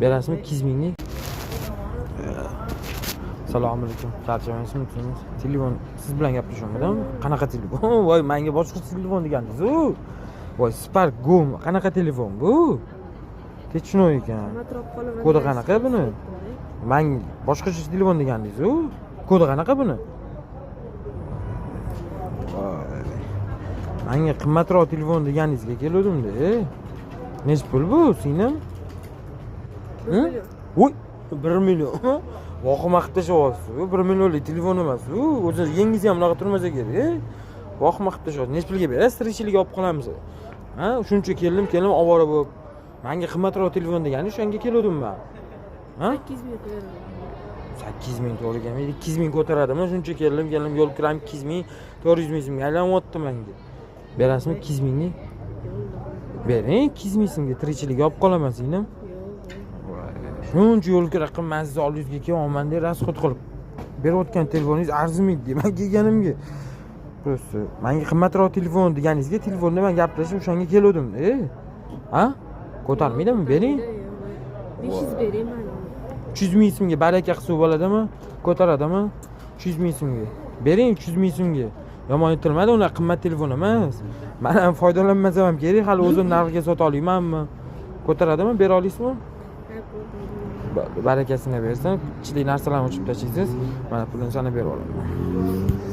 Berasizmi 200 minglik? Assalomu alaykum. Charchamaysizmi? Telefon siz bilan gaplashyapman. Qanaqa telefon? Voy, menga boshqa telefon degandingiz-u. Voy, Spark Go qanaqa telefon bu? Techno ekan. Kodi qanaqa buni? Man boshqacha telefon degandingiz-u. Kodi qanaqa buni? Voy. Manga qimmatroq telefon deganingizga keluvdim-da. Nechi pul bu, singlim? Hı? Voy, 1 million. Vahima qilib tashlayapsiz. 1 millionlik telefon emas u. O'zi yengisi ham bunaqa turmasa kerak. Vahima qilib tashlayapsiz. Nechi pulga berasiz? Tirikchilik olib qolamiz. Ha, shuncha keldim, keldim ovora bo'lib. Manga qimmatroq telefon degani o'shanga keluvdim man. Ha? 8 ming qo'yaman. 8 ming to'g'ri kelmaydi. 200 ming ko'taradimi? Shuncha keldim, keldim, yo'l kiram 200 ming, 400 ming so'mga aylanyapti menga. Berasizmi 200 mingni? Bering 200 ming so'mga, tirikchilik olib qolaman, singlim. Shuncha yo'l kira qilib man sizni oldingizga kelyapman deb расход qilib berayotgan telefoningiz arzimaydi deyman kelganimga. Просто manga qimmatroq telefon deganingizga telefonda man gaplashib o'shanga keluvdim. E? Ha? Ko'tarmaydimi? Bering. 500 bering mayli. 300 ming so'mga baraka qilsa bo'ladimi? Ko'taradimi? 300 ming so'mga. Bering 300 ming so'mga. Yomon aytilmadi, unaqa qimmat telefon emas. Man ham foydalanmasam ham kerak, hali o'zim narxiga sota olmaymanmi? Ko'taradimi? Bera olasizmi? Barakasini bersin. Ichidagi narsalarni o'chirib tashlaysiz. Mana pulini sanab berib olaman.